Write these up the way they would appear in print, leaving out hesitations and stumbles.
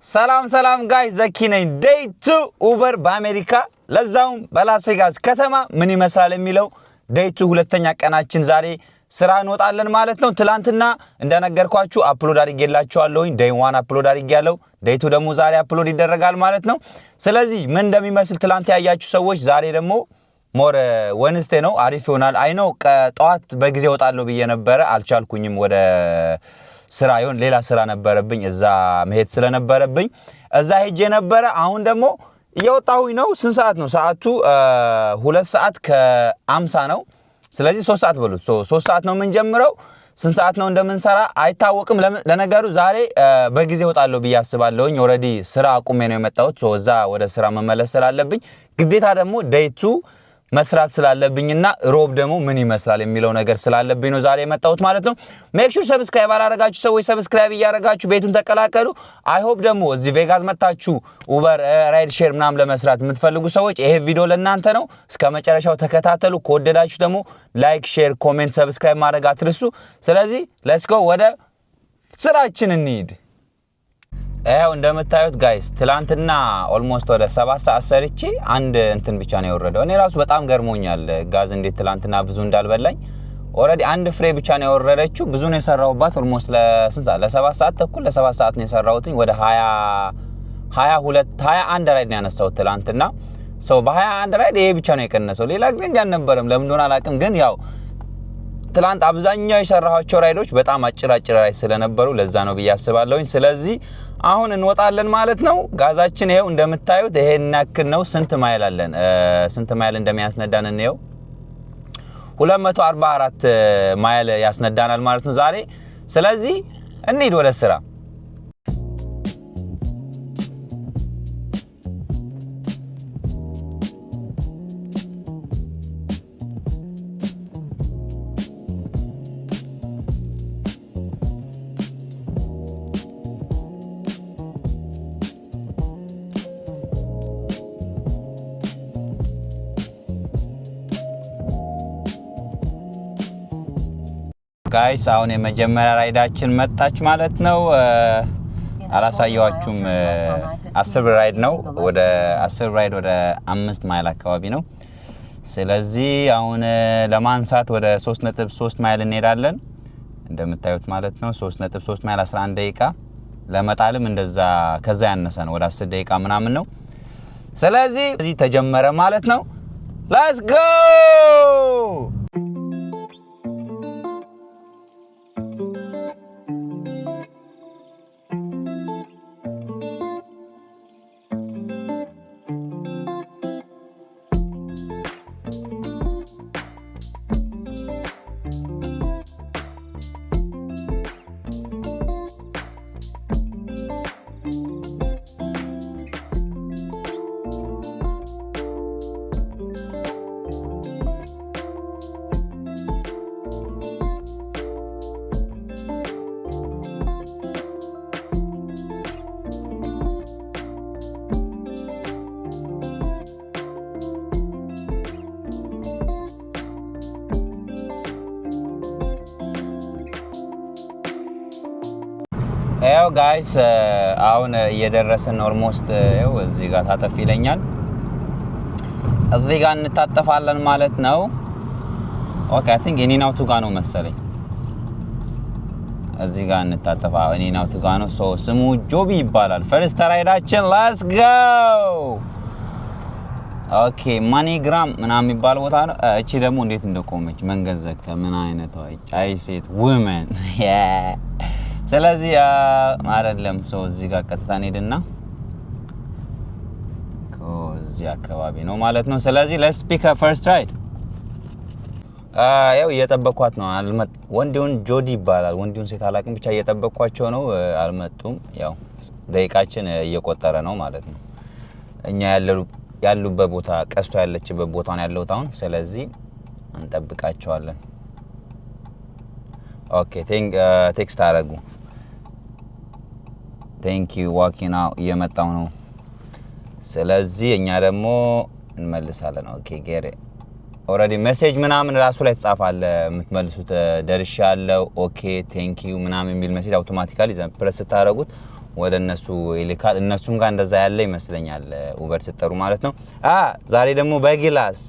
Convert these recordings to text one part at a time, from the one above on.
ሰላም ሰላም guys፣ ዘኪ ነኝ። Day 2 Uber በአሜሪካ፣ ለዛውም በላስ ቬጋስ ከተማ ምን ይመስላል የሚለው day 2፣ ሁለተኛ ቀናችን ዛሬ ስራ እንወጣለን ማለት ነው። ትላንትና እንደነገርኳችሁ upload አድርጌላችኋለሁኝ። Day 1 upload አድርጌያለሁ። Day 2 ደግሞ ዛሬ upload ይደረጋል ማለት ነው። ስለዚህ ምን እንደሚመስል ትላንት ያያችሁ ሰዎች ዛሬ ደግሞ more Wednesday ነው፣ አሪፍ ይሆናል። I know ጠዋት በጊዜ እወጣለሁ ብዬ ነበረ፣ አልቻልኩኝም። ወደ ስራ ይሆን ሌላ ስራ ነበረብኝ፣ እዛ መሄድ ስለነበረብኝ እዛ ሄጄ ነበረ። አሁን ደግሞ እየወጣሁኝ ነው። ስንት ሰዓት ነው? ሰዓቱ 2 ሰዓት ከ50 ነው። ስለዚህ 3 ሰዓት በሉት። 3 ሰዓት ነው የምንጀምረው። ስንት ሰዓት ነው እንደምንሰራ አይታወቅም። ለነገሩ ዛሬ በጊዜ እወጣለሁ ብዬ አስባለሁኝ። Already ስራ አቁሜ ነው የመጣሁት። እዛ ወደ ስራ መመለስ ስላለብኝ፣ ግዴታ ደግሞ day 2 መስራት ስላለብኝና ሮብ ደግሞ ምን ይመስላል የሚለው ነገር ስላለብኝ ነው ዛሬ የመጣሁት ማለት ነው። Make sure subscribe ያላረጋችሁ ሰዎች subscribe እያረጋችሁ ቤቱን ተቀላቀሉ። I hope ደግሞ እዚህ ቬጋስ መታችሁ Uber፣ ride share ምናምን ለመስራት የምትፈልጉ ሰዎች ይሄ ቪዲዮ ለእናንተ ነው። እስከ መጨረሻው ተከታተሉ። ከወደዳችሁ ደግሞ like፣ share፣ comment፣ subscribe ማድረግ አትርሱ። ስለዚህ let's go፣ ወደ ስራችን እንሂድ። ያው እንደምታዩት guys፣ ትላንትና almost ወደ 7 ሰዓት ሰርቼ አንድ እንትን ብቻ ነው የወረደው። እኔ ራሱ በጣም ገርሞኛል ጋዝ እንዴት ትላንትና ብዙ እንዳልበላኝ። Already አንድ ፍሬ ብቻ ነው የወረደችው። ብዙ ነው የሰራሁባት። Almost ለስንት ሰዓት? ለ7 ሰዓት ተኩል፣ ለ7 ሰዓት ነው የሰራሁትኝ። ወደ 22፣ 21 ride ነው ያነሳሁት ትላንትና። So በ21 ride ይሄ ብቻ ነው የቀነሰው። ሌላ ጊዜ እንዲህ አልነበረም። ለምን እንደሆነ አላውቅም። ግን ያው ትላንት አብዛኛው የሰራኋቸው ride ኦች በጣም አጭር አጭር ride ስለነበሩ ለዛ ነው ብዬ አስባለሁኝ። ስለዚህ አሁን እንወጣለን ማለት ነው። ጋዛችን ይኸው እንደምታዩት ይሄን ያክል ነው። ስንት ማይል አለን? ስንት ማይል እንደሚያስነዳን እንየው። 244 ማይል ያስነዳናል ማለት ነው ዛሬ። ስለዚህ እንሂድ ወደ ስራ። Guys፣ አሁን የመጀመሪያ ride ኣችን መጣች ማለት ነው። አላሳየዋችሁም። 10 ride ነው። ወደ 10 ride ወደ 5 ማይል አካባቢ ነው። ስለዚህ አሁን ለማንሳት ወደ 3.3 ማይል እንሄዳለን እንደምታዩት ማለት ነው። 3.3 ማይል 11 ደቂቃ፣ ለመጣልም እንደዛ ከዛ ያነሰ ነው። ወደ 10 ደቂቃ ምናምን ነው። ስለዚህ እዚህ ተጀመረ ማለት ነው። Let's go! ያው guys፣ አሁን እየደረስን almost። ያው እዚህ ጋር ታጠፍ ይለኛል። እዚህ ጋር እንታጠፋለን ማለት ነው። Okay, I think In-N-Out ኡ ጋር ነው መሰለኝ። እዚህ ጋር እንታጠፋ፣ In-N-Out ኡ ጋር ነው። So ስሙ ጆቢ ይባላል። First ride ኣችን፣ let's go! Okay, MoneyGram ምናምን የሚባል ቦታ ነው። እቺ ደግሞ እንዴት እንደቆመች መንገድ ዘግታ፣ ምን አይነት አይ ሴት woman። ስለዚህ አይደለም፣ so እዚህ ጋር ቀጥታ እንሄድና እዚህ አካባቢ ነው ማለት ነው። ስለዚህ let's pick first ride። ያው እየጠበኳት ነው። ወንድ ይሁን፣ ጆዲ ይባላል። ወንድ ይሁን ሴት አላውቅም፣ ብቻ እየጠበኳቸው ነው። አልመጡም። ያው ደቂቃችን እየቆጠረ ነው ማለት ነው። እኛ ያሉበት ቦታ፣ ቀስቷ ያለችበት ቦታ ነው ያለሁት አሁን። ስለዚህ እንጠብቃቸዋለን። Okay, text አደረጉ። "Thank you, walking out፣ እየመጣው ነው።" ስለዚህ እኛ ደግሞ እንመልሳለን። "Okay, ጌሬ።" Already message ምናምን ራሱ ላይ ትጻፋለ። የምትመልሱት ደርሻ ያለው፣ "Okay, thank you" ምናምን የሚል message automatically press ስታደርጉት ወደ እነሱ ይልካል። እነሱም ጋር እንደዛ ያለ ይመስለኛል Uber ስትጠሩ ማለት ነው። ዛሬ ደግሞ በ glass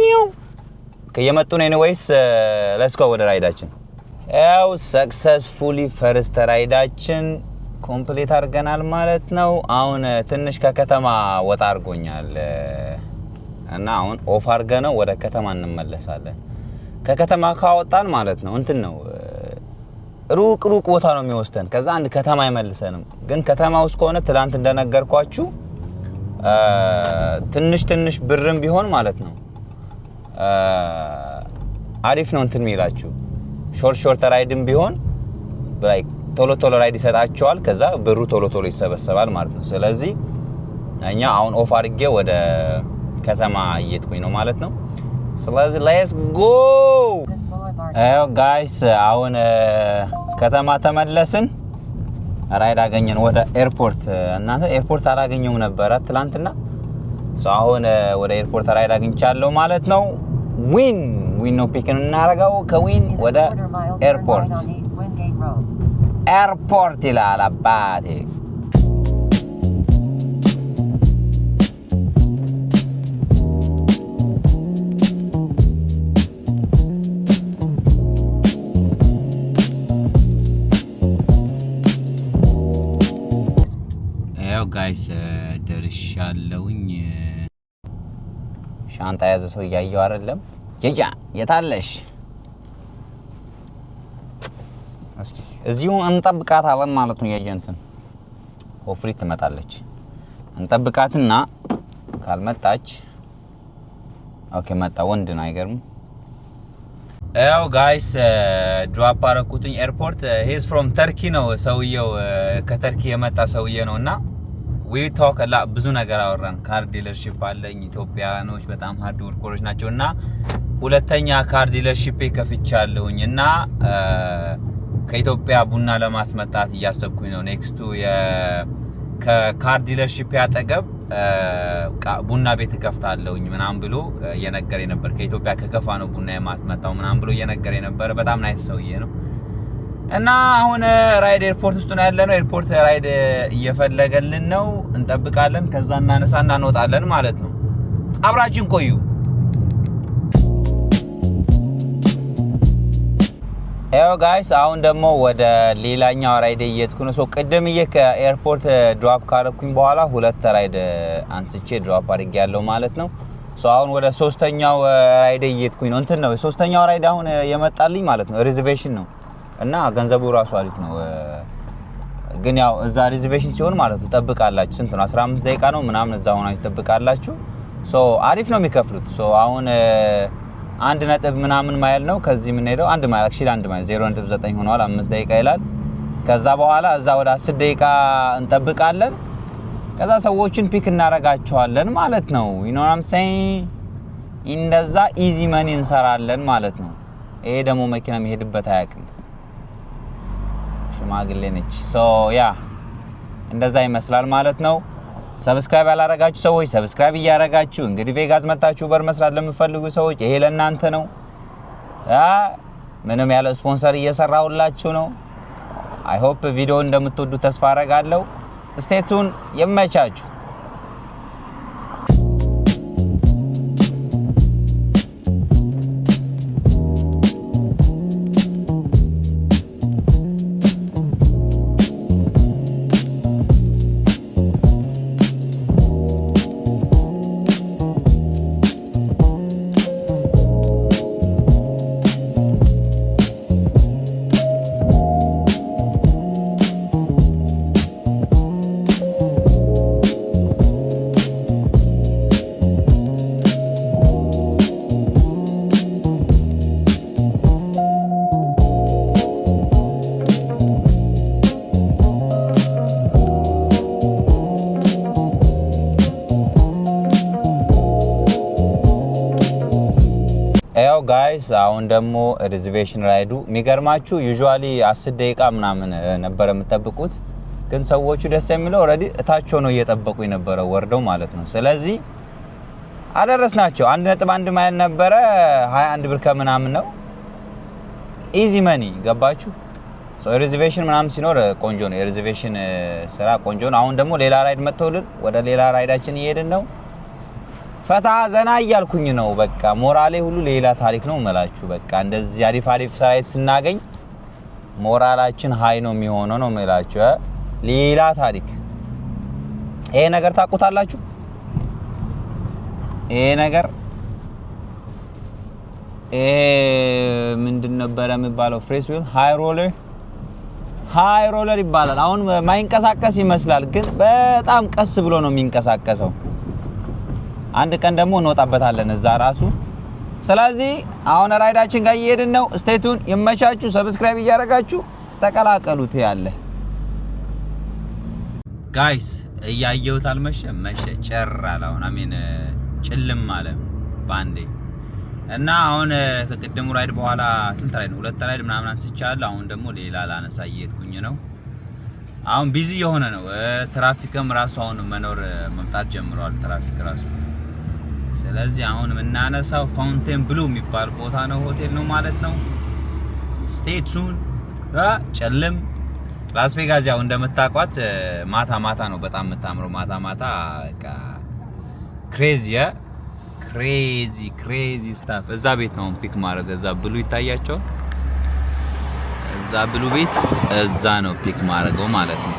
ኒው ከየመጡ ነው። Anyways, let's go ወደ ride ኣችን። ያው successfully first ride ኣችን complete አድርገናል ማለት ነው። አሁን ትንሽ ከከተማ ወጣ አድርጎኛል እና አሁን off አድርገነው ወደ ከተማ እንመለሳለን። ከከተማ ካወጣን ማለት ነው እንትን ነው፣ ሩቅ ሩቅ ቦታ ነው የሚወስደን። ከዛ አንድ ከተማ አይመልሰንም። ግን ከተማ ውስጥ ከሆነ ትላንት እንደነገርኳችሁ ትንሽ ትንሽ ብርም ቢሆን ማለት ነው አሪፍ ነው እንትን የሚላችሁ፣ short short ride ም ቢሆን like ቶሎ ቶሎ ride ይሰጣቸዋል። ከዛ ብሩ ቶሎ ቶሎ ይሰበሰባል ማለት ነው። ስለዚህ እኛ አሁን off አድርጌ ወደ ከተማ እየሄድኩኝ ነው ማለት ነው። ስለዚህ let's go guys። አሁን ከተማ ተመለስን፣ ride አገኘን ወደ airport። እናንተ airport አላገኘውም ነበረ ትላንትና። አሁን ወደ airport ride አግኝቻለሁ ማለት ነው። Wynn Wynn ነው pick እናደርገው። ከ Wynn ወደ airport፣ airport ይላል አባቴ። ያው guys ደርሻለሁኝ። ሻንጣ የያዘ ሰው እያየው አይደለም። የጃ የታለሽ? እስኪ እዚሁ እንጠብቃታለን ማለት ነው። የጀንትን hopefully ትመጣለች። እንጠብቃትና ካልመጣች፣ okay መጣ። ወንድ ነው፣ አይገርም? ያው guys drop አረኩትኝ airport። He's from Turkey ነው ሰውየው፣ ከተርኪ የመጣ ሰውዬ ነው እና we talk a lot፣ ብዙ ነገር አወራን። Car dealership አለኝ፣ ኢትዮጵያኖች በጣም hard worker ኦች ናቸው እና ሁለተኛ car dealership ከፍቻለሁኝ እና ከኢትዮጵያ ቡና ለማስመጣት እያሰብኩኝ ነው። Next ኡ ከ car dealership አጠገብ ቡና ቤት እከፍታለሁኝ ምናምን ብሎ እየነገረኝ ነበር። ከኢትዮጵያ ከከፋ ነው ቡና የማስመጣው ምናምን ብሎ እየነገረኝ ነበር። በጣም nice ሰውዬ ነው። እና አሁን ride airport ውስጥ ነው ያለነው። Airport ride እየፈለገልን ነው። እንጠብቃለን። ከዛ እናነሳና እንወጣለን ማለት ነው። አብራችን ቆዩ። ያው guys አሁን ደግሞ ወደ ሌላኛው ride እየሄድኩ ነው። So ቅድም ከ airport drop ካረኩኝ በኋላ ሁለት ride አንስቼ drop አድርጌያለሁ ማለት ነው። So አሁን ወደ ሶስተኛው ride እየሄድኩኝ ነው። እንትን ነው ሶስተኛው ride አሁን የመጣልኝ ማለት ነው። Reservation ነው እና ገንዘቡ ራሱ አሪፍ ነው። ግን ያው እዛ reservation ሲሆን ማለት ነው ትጠብቃላችሁ። ስንት ነው? 15 ደቂቃ ነው ምናምን እዛ ሆናችሁ ትጠብቃላችሁ። So አሪፍ ነው የሚከፍሉት። So አሁን አንድ ነጥብ ምናምን ማይል ነው ከዚህ የምንሄደው፣ 1 ማይል፣ actually 1 ማይል 0.9 ሆኗል። 5 ደቂቃ ይላል። ከዛ በኋላ እዛ ወደ 10 ደቂቃ እንጠብቃለን። ከዛ ሰዎችን pick እናደርጋቸዋለን ማለት ነው። You know what I'm saying? እንደዛ easy money እንሰራለን ማለት ነው። ይሄ ደግሞ መኪና የሚሄድበት አያውቅም። ሽማግሌ ነች። So yeah፣ እንደዛ ይመስላል ማለት ነው። Subscribe ያላረጋችሁ ሰዎች subscribe እያረጋችሁ፣ እንግዲህ ቬጋስ መታችሁ Uber መስራት ለምትፈልጉ ሰዎች ይሄ ለእናንተ ነው። ምንም ያለ ስፖንሰር እየሰራሁላችሁ ነው። I hope ቪዲዮ እንደምትወዱ ተስፋ አረጋለሁ። Stay tuned፣ ይመቻችሁ። ያው guys አሁን ደግሞ reservation ride ኡ የሚገርማችሁ usually 10 ደቂቃ ምናምን ነበረ የምጠብቁት፣ ግን ሰዎቹ ደስ የሚለው already እታች ሆነው እየጠበቁ የነበረው ወርደው ማለት ነው። ስለዚህ አደረስናቸው። 1.1 ማይል ነበረ፣ 21 ብር ከምናምን ነው። Easy money፣ ገባችሁ? Reservation ምናምን ሲኖር ቆንጆ ነው። የ reservation ስራ ቆንጆ ነው። አሁን ደግሞ ሌላ ride መጥተውልን ወደ ሌላ ride ኣችን እየሄድን ነው። ፈታ ዘና እያልኩኝ ነው። በቃ ሞራሌ ሁሉ ሌላ ታሪክ ነው እምላችሁ። በቃ እንደዚህ አሪፍ አሪፍ ride ስናገኝ ሞራላችን high ነው የሚሆነው ነው የምላችሁ። ሌላ ታሪክ። ይሄ ነገር ታውቁታላችሁ። ይሄ ነገር ይሄ ምንድን ነበረ የሚባለው? Ferris wheel፣ high roller፣ high roller ይባላል። አሁን ማይንቀሳቀስ ይመስላል፣ ግን በጣም ቀስ ብሎ ነው የሚንቀሳቀሰው። አንድ ቀን ደግሞ እንወጣበታለን እዛ ራሱ። ስለዚህ አሁን ride ኣችን ጋር እየሄድን ነው። Stay tuned፣ ይመቻችሁ። Subscribe እያደረጋችሁ ተቀላቀሉት። ያለ guys እያየሁት አልመሸም? መሸ፣ ጭር አለ። አሁን I mean ጭልም አለ ባንዴ። እና አሁን ከቅድሙ ride በኋላ ስንት ride ነው? ሁለት ride ምናምን አንስቻለሁ። አሁን ደግሞ ሌላ ላነሳ እየሄድኩኝ ነው። አሁን busy የሆነ ነው። ትራፊክም ራሱ አሁን መኖር መምጣት ጀምሯል፣ ትራፊክ ራሱ። ስለዚህ አሁን የምናነሳው ፋውንቴን ብሉ የሚባል ቦታ ነው፣ ሆቴል ነው ማለት ነው። Stay tuned። ጨልም ላስ ቬጋስ ያው እንደምታውቋት ማታ ማታ ነው በጣም የምታምረው። ማታ ማታ በቃ crazy, crazy, crazy stuff። እዛ ቤት ነው pick ማድረግ። እዛ blue ይታያቸዋል። እዛ blue ቤት እዛ ነው pick ማድረገው ማለት ነው።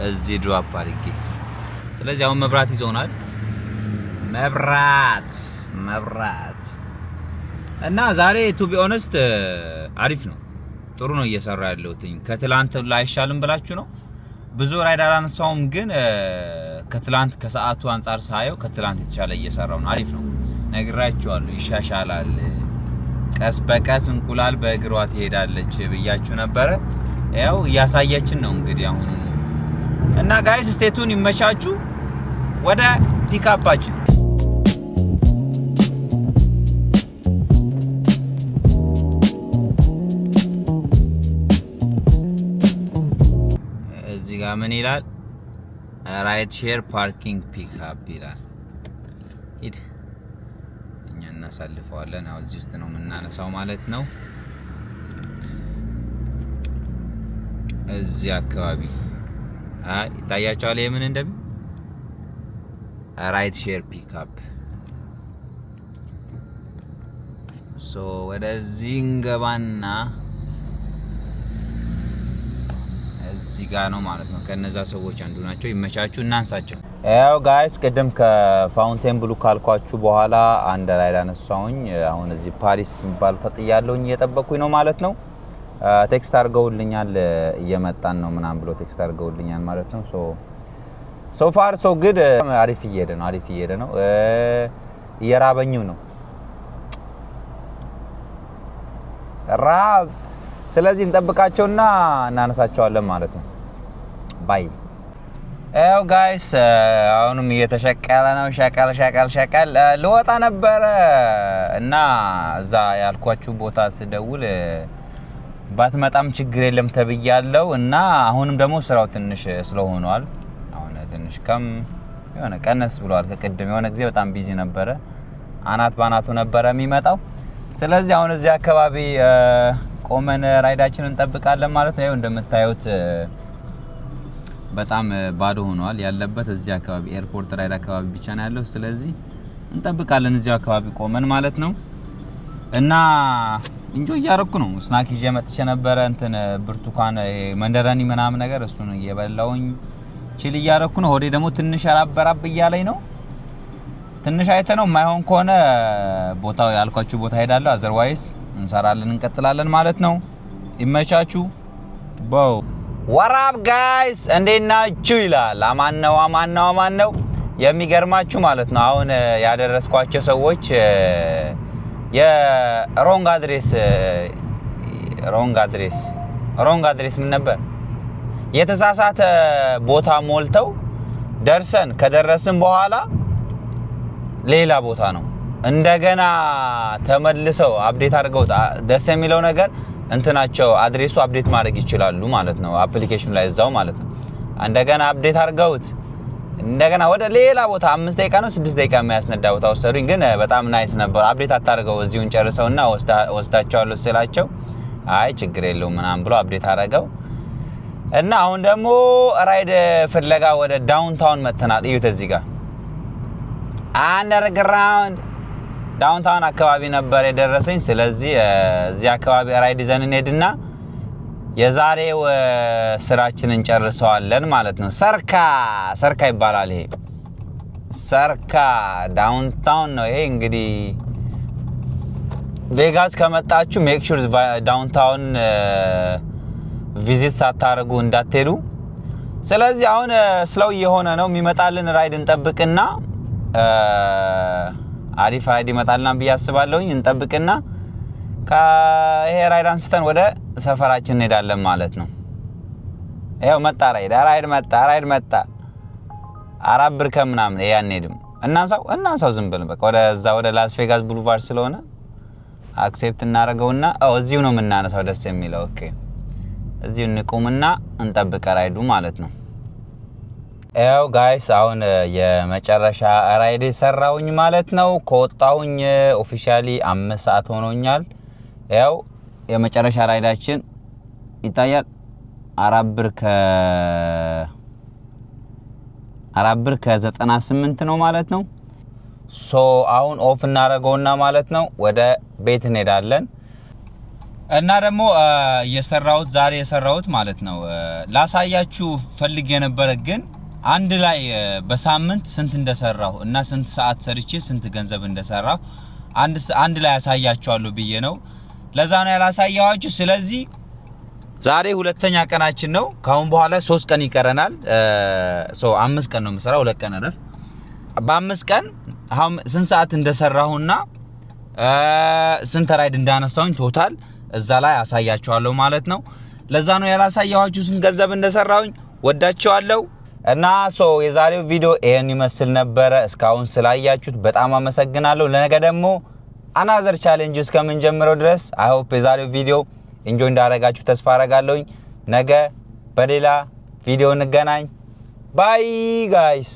እዚህ drop አድርጌ። ስለዚህ አሁን መብራት ይዞናል። መብራት መብራት እና ዛሬ to be honest አሪፍ ነው፣ ጥሩ ነው እየሰራ ያለሁት። ከትላንት ላይ አይሻልም ብላችሁ ነው። ብዙ ride አላነሳውም፣ ግን ከትላንት ከሰዓቱ አንጻር ሳየው ከትላንት የተሻለ እየሰራው ነው። አሪፍ ነው፣ ነግራችኋለሁ። ይሻሻላል። ቀስ በቀስ እንቁላል በእግሯ ትሄዳለች ብያችሁ ነበረ። ያው እያሳየችን ነው እንግዲህ አሁን። እና guys, stay tuned፣ ይመቻችሁ። ወደ ፒክአፓችን። እዚህ ጋር ምን ይላል? Ride share parking pickup ይላል። ሂድ፣ እኛ እናሳልፈዋለን። ያው እዚህ ውስጥ ነው የምናነሳው ማለት ነው። እዚህ አካባቢ ይታያቸዋል። የምን እንደሚ ride share pickup። So ወደዚህ እንገባና እዚህ ጋር ነው ማለት ነው። ከነዛ ሰዎች አንዱ ናቸው። ይመቻችሁ፣ እናንሳቸው። ያው guys ቅድም ከፋውንቴን ብሉ ካልኳችሁ በኋላ አንድ ride አነሳሁኝ። አሁን እዚህ ፓሪስ የሚባለው ተጥያለሁኝ፣ እየጠበቅኩኝ ነው ማለት ነው። Text አድርገውልኛል፣ እየመጣን ነው ምናምን ብሎ text አድርገውልኛል ማለት ነው። So far so good፣ አሪፍ እየሄደ ነው፣ አሪፍ እየሄደ ነው። እየራበኝም ነው ራብ። ስለዚህ እንጠብቃቸውና እናነሳቸዋለን ማለት ነው። Bye። ያው guys አሁንም እየተሸቀለ ነው። ሸቀል ሸቀል ሸቀል። ልወጣ ነበረ እና እዛ ያልኳችሁ ቦታ ስደውል ባትመጣም ችግር የለም ተብያለው። እና አሁንም ደግሞ ስራው ትንሽ slow ሆኗል። አሁን ትንሽ ከም የሆነ ቀነስ ብሏል ከቅድም። የሆነ ጊዜ በጣም busy ነበረ፣ አናት ባናቱ ነበረ የሚመጣው። ስለዚህ አሁን እዚህ አካባቢ ቆመን ride ኣችንን እንጠብቃለን ማለት ነው። ይኸው እንደምታዩት በጣም ባዶ ሆኗል። ያለበት እዚህ አካባቢ airport ride አካባቢ ብቻ ነው ያለው። ስለዚህ እንጠብቃለን እዚሁ አካባቢ ቆመን ማለት ነው። እና enjoy እያረኩ ነው። Snack ይዤ መጥቼ ነበረ፣ እንትን ብርቱካን መንደረኒ ምናምን ነገር፣ እሱን እየበላውኝ chill እያረኩ ነው። ሆዴ ደግሞ ትንሽ ራብ እያለኝ ነው። ትንሽ አይተ ነው፣ የማይሆን ከሆነ ቦታው ያልኳችሁ ቦታ ሄዳለሁ። Otherwise እንሰራለን፣ እንቀጥላለን ማለት ነው። ይመቻችሁ። Bye። What's up guys፣ እንዴት ናችሁ ይላል። አማን ነው፣ አማን ነው፣ አማን ነው። የሚገርማችሁ ማለት ነው አሁን ያደረስኳቸው ሰዎች የ wrong address, wrong address, wrong address ምን ነበር፣ የተሳሳተ ቦታ ሞልተው ደርሰን ከደረስን በኋላ ሌላ ቦታ ነው። እንደገና ተመልሰው update አድርገው፣ ደስ የሚለው ነገር እንትናቸው address ኡ update ማድረግ ይችላሉ ማለት ነው፣ application ኑ ላይ እዛው ማለት ነው። እንደገና update አድርገውት እንደገና ወደ ሌላ ቦታ 5 ደቂቃ ነው 6 ደቂቃ የሚያስነዳ ቦታ ወሰዱኝ። ግን በጣም nice ነበር። Update አታድርገው፣ እዚሁን ጨርሰውና ወስዳቸዋለሁ ስላቸው አይ ችግር የለውም ምናምን ብሎ update አደረገው። እና አሁን ደግሞ ride ፍለጋ ወደ downtown መጥተናል። እዩት፣ እዚህ ጋር underground downtown አካባቢ ነበር የደረሰኝ። ስለዚህ እዚህ አካባቢ ride ይዘን እንሄድና የዛሬው ስራችንን እንጨርሰዋለን ማለት ነው። Circa Circa ይባላል ይሄ፣ Circa downtown ነው ይሄ። እንግዲህ ቬጋስ ከመጣችሁ make sure downtown visit ሳታደርጉ እንዳትሄዱ። ስለዚህ አሁን slow እየሆነ ነው። የሚመጣልን ride እንጠብቅና፣ አሪፍ ride ይመጣልና ብዬ አስባለሁኝ። እንጠብቅና ይሄ ride አንስተን ወደ ሰፈራችን እንሄዳለን ማለት ነው። ይኸው መጣ ride፣ ride መጣ፣ ride መጣ። 4 ብር ከምናምን። ይሄ አንሄድም። እናንሳው፣ እናንሳው፣ ዝም ብለን በቃ ወደዛ ወደ ላስ ቬጋስ Boulevard ስለሆነ accept እናደርገውና እዚሁ ነው የምናነሳው። ደስ የሚለው okay፣ እዚሁ እንቁምና እንጠብቅ ride ኡ ማለት ነው። ያው guys፣ አሁን የመጨረሻ ride የሰራውኝ ማለት ነው። ከወጣሁኝ officially 5 ሰዓት ሆኖኛል። ያው የመጨረሻ ride ኣችን ይታያል። 4 ብር ከ 4 ብር ከ98 ነው ማለት ነው። So አሁን off እናደርገውና ማለት ነው ወደ ቤት እንሄዳለን። እና ደግሞ የሰራሁት፣ ዛሬ የሰራሁት ማለት ነው ላሳያችሁ ፈልጌ የነበረ፣ ግን አንድ ላይ በሳምንት ስንት እንደሰራሁ እና ስንት ሰዓት ሰርቼ ስንት ገንዘብ እንደሰራሁ አንድ ላይ ያሳያችኋለሁ ብዬ ነው። ለዛ ነው ያላሳየኋችሁ። ስለዚህ ዛሬ ሁለተኛ ቀናችን ነው። ከአሁን በኋላ 3 ቀን ይቀረናል። So 5 ቀን ነው የምሰራው፣ 2 ቀን እረፍት። በ5 ቀን አሁን ስንት ሰዓት እንደሰራሁና ስንት ride እንዳነሳሁኝ total እዛ ላይ አሳያችኋለሁ ማለት ነው። ለዛ ነው ያላሳየኋችሁ ስንት ገንዘብ እንደሰራሁኝ። ወዳችኋለሁ። እና so የዛሬው ቪዲዮ ይሄን ይመስል ነበረ። እስካሁን ስላያችሁት በጣም አመሰግናለሁ። ለነገ ደግሞ another challenge እስከምንጀምረው ድረስ I hope የዛሬው ቪዲዮ enjoy እንዳደረጋችሁ ተስፋ አረጋለሁኝ። ነገ በሌላ ቪዲዮ እንገናኝ። Bye guys።